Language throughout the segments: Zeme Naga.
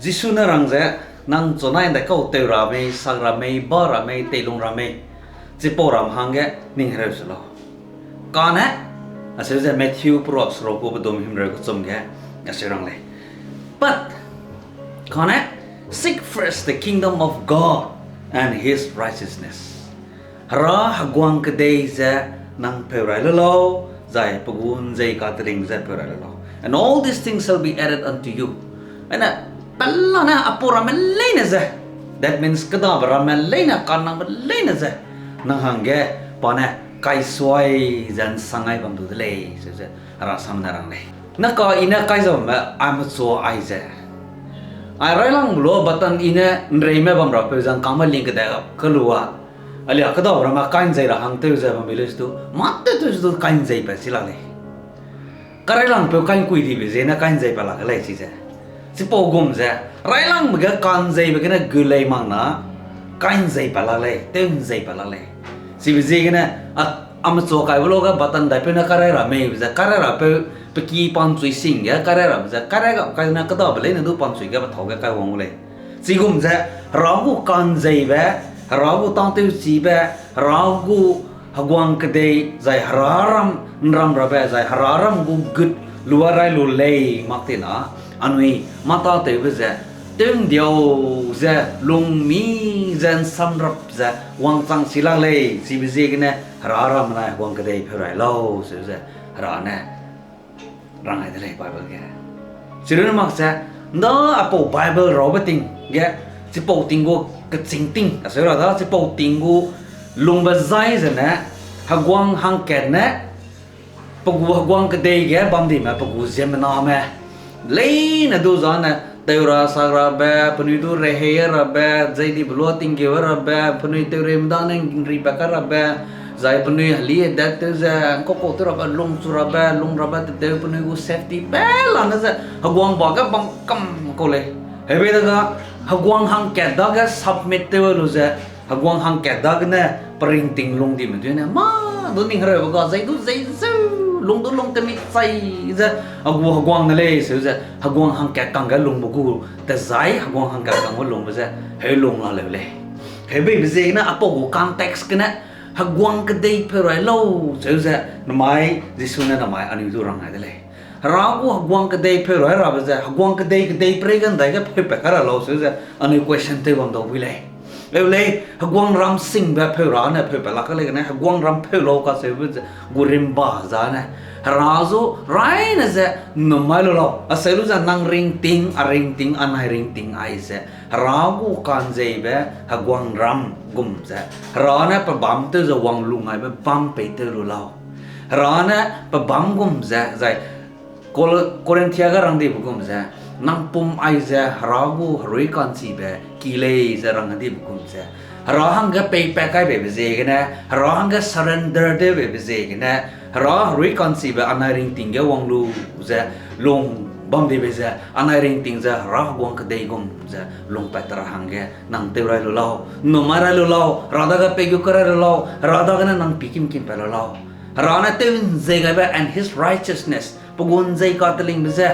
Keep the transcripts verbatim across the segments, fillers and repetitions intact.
Jisu ne rang ze, nang chunai ndaikau tew ra mei, sak ra mei, ba ra mei, teilung ra mei, chipau ram hangge ning hereu se lau. Kane, acheu ze Matthew peruak seruk gu pedum himreu kechum ge, acheu rang lei. But, kane, seek first the kingdom of God and his righteousness. Hera heguang kedei ze nang peu rai le lau, zai pe gu ’nzei kateling ze peu rai le lau. And all these things shall be added unto you. Ene, pelane apau ramme leine ze, that means kêdabe ramme leine, kanangbe leine ze, nang hangge pa ne kaisuai ze ’nsang gai bam du de lei, se ze Hera sam ne rang lei. Naka I ne kai ze bambe a mechua aize, ai railangbe lu button I ne ’nreime bam rapeu ze ’ngkangme ling kedei kelua, alia kêdabe ramme kai ’nzei ra hang tew ze bambe lei sedu, mâ tew tew sedu kai ’nzei pat chi lak lei. Karailangpeu kai ’ngkui dibe ziegene kai ’nzei pat lak lei chize. Chipau gum ze, railangbe ge ka'nzeibe gene gu lei mak na, kai ’nzei pat lak lei, tew ’nzei pat lak lei. Chibe ziegene, a, a mechua kaibe lu ge button daipeu ne karai ra meibe ze, karai rapeu, pe ki pa'nchui sing ge karai rabe ze, karai gap kai ne kêdabe leine du pa'nchui ge pethâu ge kai wang gu lei. Chigum ze, Hera gu ka'nzeibe, Hera gu tâtewchibe, Hera gu heguang kedei, zai Hera ram ’nram rabe, zai Hera ram gu gut lua rai lu lei mak ti na, anui mâtâtewbe ze, tew ’ndiau ze, lungmi ze, ’nsamrap ze, wangchang chi lak lei, chibe ziegene Hera ram benai heguang kedei peu rai lau, se ze Hera ne rang gai de lei Bible ge. Chirune mak ze, ’nda apau Bible raube ting ge, chipau ting gu kechîng ting, aseu ra da, chipau ting gu lungbe zai zene, heguang hangkat ne, pe gu heguang kedei ge bam dime pe gu ziemmename leine du zane, tew ra sak rabe, penui du rehei rabe, zei dibe lua tinggeu rabe, penui tewreime dane ’nripat kai rabe, zai penui heli hedet tew ze ’ngkau-kau tew rabe, lungchu rabe, lung rabe tedeu penui gu safety pelane ze heguang ba ge bam kam kau lei. Heube dega heguang hangkat dage submit tew lu ze, heguang hangkat dagene pe ringting lung dime dui ne, mâ du ning hereube ga zei du zei zeu, lung du lung kemik chai ze, a gu heguang ne lei seu ze, heguang hangkat kangge lungbe gu tezai, heguang hangkat kangge lungbe ze, heu lung la leu lei. Heubeibe ziegene apau gu context gene, heguang kedei peu rai lau seu ze, namai Jisu ne namai anui du rang gai de lei. Hera gu heguang kedei peu rai rabe ze, heguang kedei kedei perei ge ’ndaige peupat kai ra lau seu ze, anui question tew bam dau bui lei. Eu lei, heguangram singbe peu ra ne peupat lak ka lei gene, heguangram peu lau kacheube ze, gu rimba zane, Hera zu raine ze ’nnum mai lu lau, acheu lu ze nang ringting, a ringting, anai ringting aize, Hera gu ka'nzeibe heguangram gum ze, Hera ne pe bâm tew ze wang lungaibe bâm pei tew lu lau. Hera ne pe bâm gum ze, zai Kol-, Korinthia ge rang dibe gum ze, nang pum aize Hera gu herui ka'nchibe ki lei ze rang dibe gum ze, Hera hangge peipat kai beibe ziegene, Hera hangge surrender tew beibe ziegene, Hera herui ka'nchibe anai ringting ge wang lu ze, lung bam dibe ze, anai ringting ze Hera heguang kedei gum ze lungpat ra hangge nang tew rai lu lau, ’nnum mai rai lu lau, Hera dage pei gu kai rai lu lau, Hera dagene nang pi kim kim pat lu lau. Hera ne tew ’nzei gaibe and his righteousness, pe gu ’nzei katelingbe ze,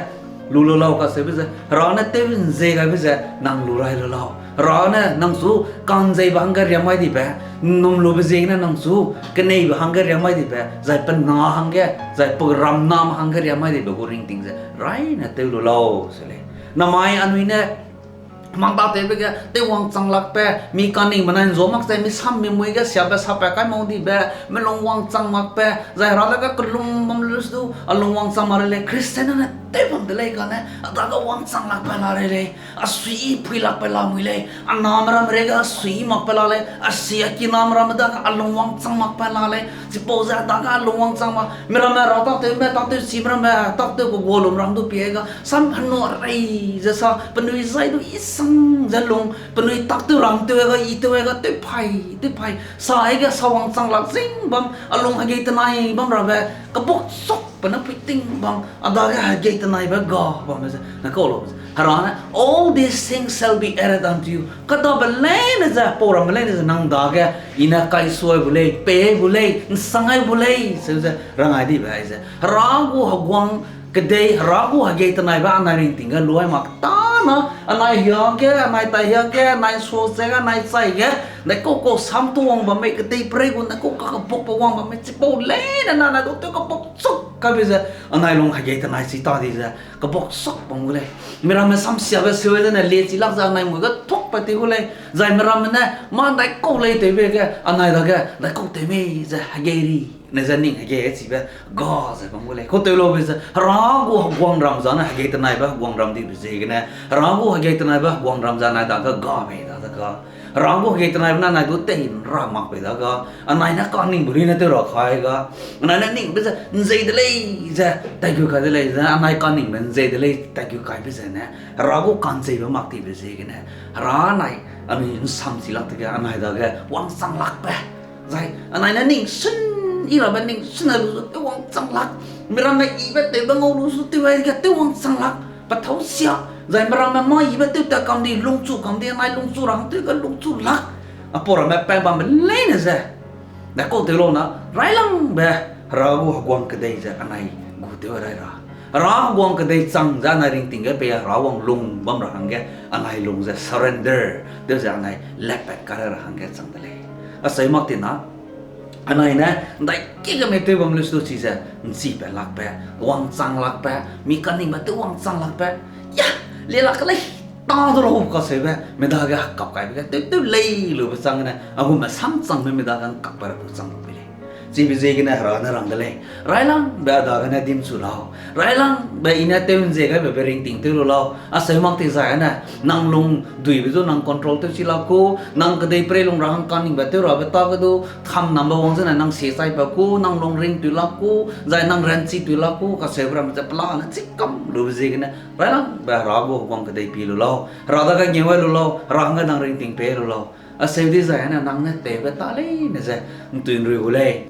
lu lu lau kacheube ze, Hera ne tew ’nzei gaibe ze nang lu rai lu lau. Hera ne nang chu ka'nzeibe hangge riam mai dibe, ’nnum lube ziegene nang chu keneibe hangge riam mai dibe, zai pe na hangge, zai pe ramnam hangge riam mai dibe gu ringting ze raine tew lu lau se lei. Namai anui ne mâ tatewbe ge tewwangchang lakbe, mi kaningbe nai ’nzua mak ze, mi sam mi mui ge siabe sapat kai mau dibe, melung wangchang makbe, zai Hera dage kelum bam lu sedu, a lung wangchang mak rei lei, Christian ne tew bam de lei kane, a dage wangchang lakbe la rei lei, a sui phui lakbe la mui lei, a name ramme rei ge a sui makbe la lei, a si a kiname ramme dage a lung wangchang makbe la lei, chipau ze a dage a lung wangchang mak, mi ramme Hera tatewme, tatewchime ramme, tatew kegua lum ram du pie ga, sam henu rei ze sa, penui zai du i sang ze lung, penui taktew ram tew ga, i tew ga, tew pai, tew pai, sa aige sa wangchang lak zing bam, a lung hegei tenai bam rabe, kebuk sukbe ne puiting bam, a dage hegei tenaibe ga bambe ze, ne kau lu ze. Hera ne, all these things shall be added unto you. Kêdabe leine ze, pau ramme leine ze, nang dage, i ne kaisuai bu lei, pei bu lei, ’nsang gai bu lei, seu ze, rang gai dibe aize. Hera gu heguang kedei, Hera gu hegei tenaibe anai ringting ge luai mak ta na, anai hiage, anai tai hiage, anai sua ze ge, anai chai ge, ndaikau kau sam tu wang bamme, kedeiperei gu ndaikau kakebukbe wang bamme, chipau leine na, anai du tew kebuk chuk kaibe ze, anai lung hegei tenai chi ta di ze, kebuk chuk bam gu lei. Miramme samsiabe seu zene lie chi lak ze anai mui ge thukpat ti gu lei. Zai miramme ne, mâ ndaikau lei tewbe ge, anai dage, ndaikau tew mei ze hegei ri ne ze ning hegei chibe ga ze bam gu lei. Kau tew laube ze, Hera gu heguangram zane hegei tenaibe heguangram dibe ziegene, Hera gu hegei tenaibe heguangram ze anai dage ga mei da ze ga. Hera gu hegei tenaibe ne anai du tei ra mak bei da ga. Anai ne kaningbe rui ne tew ra kai ga. Anai ne ningbe ze nzei de lei ze, taigu kai de lei ze, anai kaningbe nzei de lei taigu kaibe zene, Hera gu ka'nzeibe mak tibe ziegene, Hera nai, anui nsam chi lak dege, anai dage wangchang lakbe. Zai, anai ne ning sun, i rabe ning sun a lu zu tew wangchang lak. Miramme ibe tewbe ngau lu zu tew ai ge tew wangchang lak. Pe thau sia, zai miramme mâ ibe tew tat kam di, lungchu kam di, anai lungchu ra hang tew ge lungchu lak. Apau ramme pa bambe leine ze. Ndaikau tew lau na, railangbe, Hera gu heguang kedei ze anai gu tew rai ra. Hera heguang kedei chang ze anai ringting ge pei Hera wang lung bam ra hangge, anai lung ze surrender, tew ze anai lepat kai ra hangge chang de lei. Aseu mak ti na, anai ne, ndai ki ge mei tew bam lu su chize, nchipat lakbe, wangchang lakbe, mi kaningbe tew wangchang lakbe, ya, lie lak ke lei, ta du lau kaseube, mi dage hekap kaibe ge tew tew lei lube chang gene, a gume samchangbe mi dage ngkakbe ra du chang lu pe lei. Chibe ziegene Hera ne rang de lei. Railangbe a dagene dimchu lau. Railangbe i ne tew nzie gaibe be ringting tew lu lau. Aseu mak ti zai ane, nang lung duibe du nang control tew chi lak ku, nang kedeiperei lung ra hang kaningbe tew rabe ta ge du, kamnambe wang zene nang sie chai pa ku, nang lung ring tui lak ku, zai nang ranchi tui lak ku, kaseube ramme ze pelane chikam lube ziegene, railangbe Hera gu heguang kedei pie lu lau. Hera dage ngeu ai lu lau, Hera hangge nang ringting pei lu lau. Aseu dizai ane nang ne tewbe ta leine ze, ntui nrui gu lei.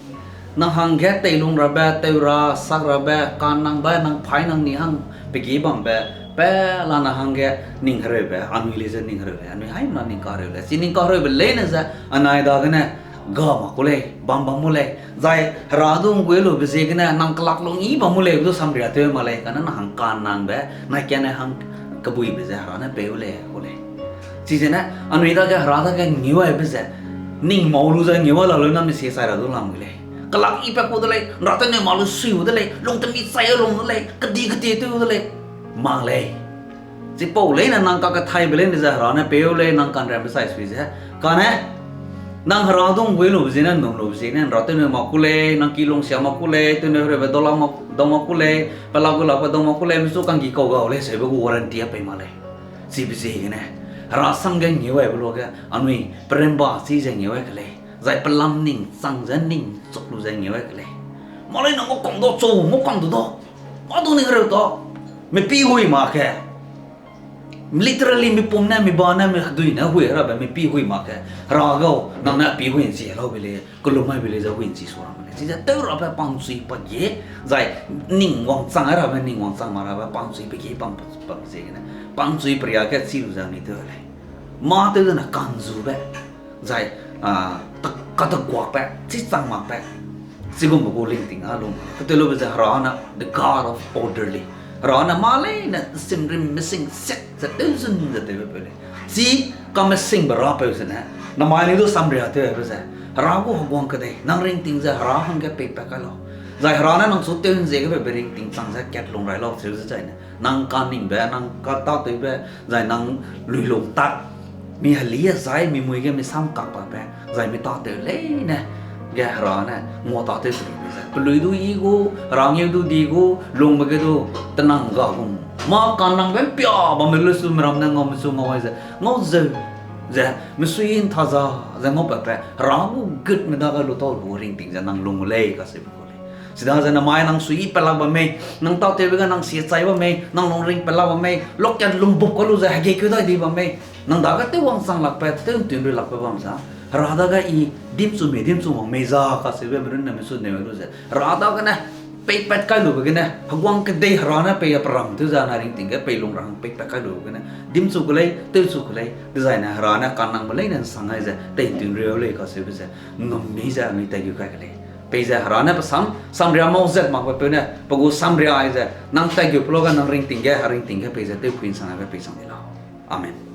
Nang hangge teilung rabe, tew ra, sak rabe, kannangbe, nang phaî nang ni hang pegi bambe, pelane hangge ning hereube, anui lei ze ning hereu lei, anui haimena ning kahereu lei. Chi ning kahereube leine ze, anai dagene, ga mak ku lei, bam bam mu lei. Zai Hera du nggui lube ziegene, nang kelak lung i bam mu lei, du samria tew mak lei, kane nang hang kannangbe, nai kane hang kebuibe ze Hera ne pei u lei, ku lei. Chizene, anui dage Hera dage ngeu aibe ze, ning mau lu ze ngeu ai la lu na mi sie chai ra du lamui lei. Kelak i pa ku de lei, Hera tew neu mak lu sui u de lei, lung temi chai lung de lei, kedi kedi tew u de lei. Mak lei. Chipau leine nang kakethaibe leine ze Hera ne pei u lei, nang kanrambe chai sui ze. Kane, nang Hera du nggui lube ziegene, num lube ziegene, Hera tew neu mak ku lei, nang ki lung sia mak ku lei, tew neu hereube dau mak, dau mak ku lei, pelak gu lakbe dau mak ku lei, michu kanggi kau gau lei, seube gu warranty a pei mak lei. Chibe ziegene, Hera sam ge ngeu aibe luage, anui, peremba chize ngeu ai ke lei, zai pelam ning chang ze ning chuk lu ze ngeu ai ke lei. Mâ leine ngau kam dau chu, ngau kam du dau. Mâ du ning hereu ta. Mipî hui mak ke. Literally, mipum ne, mi ba ne, mi hedui ne hui rabe mipî hui mak ke. Hera gau, nang ne pî hui nchi lau be lei, kelum mai be lei ze hui nchi su ra mak lei. Chize tew rabe pangchui pa ge, zai ning wangchang rabe, ning wangchang mak rabe pangchui pe ge pang, pang ziegene. Pangchui peria ge chi lu ze anui tew lei. Mâ tew dene kanzube. Zai, a, ta-, kateguakbe, chi chang makbe. Chigumbe gu ringting a lung. Ketew lube ze Hera ne, the God of orderly. Hera ne mâ leine simrim mesing set ze tewzun ze tewbe peu lei. Chi kamesingbe rapeu zene, namai ni du samria tewbe ze, Hera gu heguang kedei, nang ringting ze Hera hangge peipat kai lau. Zai Hera ne nang chu tew nzie gebe be ringting chang ze kat lung rai lau cheu ze zaine. Nang kaningbe, nang katâtewbe, zai nang luilung tak, mi heli zai mi mui ge mi sam kak pabe, zai mi tâtew leine, ge Hera ne ngua tâtew se lu ze. Pelui du i gu, Hera ngeu du di gu, lungbe ge du, tenang ga gum. Mâ kannangbe mpia bamme lu su miram ne ngau mesu ngau ai ze, ngau zeu, ze, mesui ntha za, ze ngau pabe, Hera gu gutme dage lu tau lu ringting ze nang lung gu lei kaseube gu lei. Chidaze namai nang sui pelak bam mei, nang tâtewbe ge nang sie chai bam mei, nang lungring pelak bam mei, lokat lumbup ka lu ze hegei keu dai di bam mei, nang dage tew wangchang lakbe, tew ntun rui lakbe bam za, Hera dage i dimchu mei, dimchu wang mei za kaseube me runne mesu neu lu ze, Hera dagene peipat kai lube gene, heguang kedei Hera ne pei a peram tew ze anai ringting ge pei lung ra hang peipat kai lube gene, dimchu ku lei, tewchu ku lei, dezaine Hera ne kannangbe leine nsang ai ze, tei ntun riau lei kaseube ze, ngam mei ze anui tei gu kai ke lei. Peize Hera ne pe sam, samria mau zat makbe peu ne, pe gu samria aize, nang taigeu pe luage nang ringting ge, heringting ge peize tewpui nsang aibe pei sang di lau. Amen.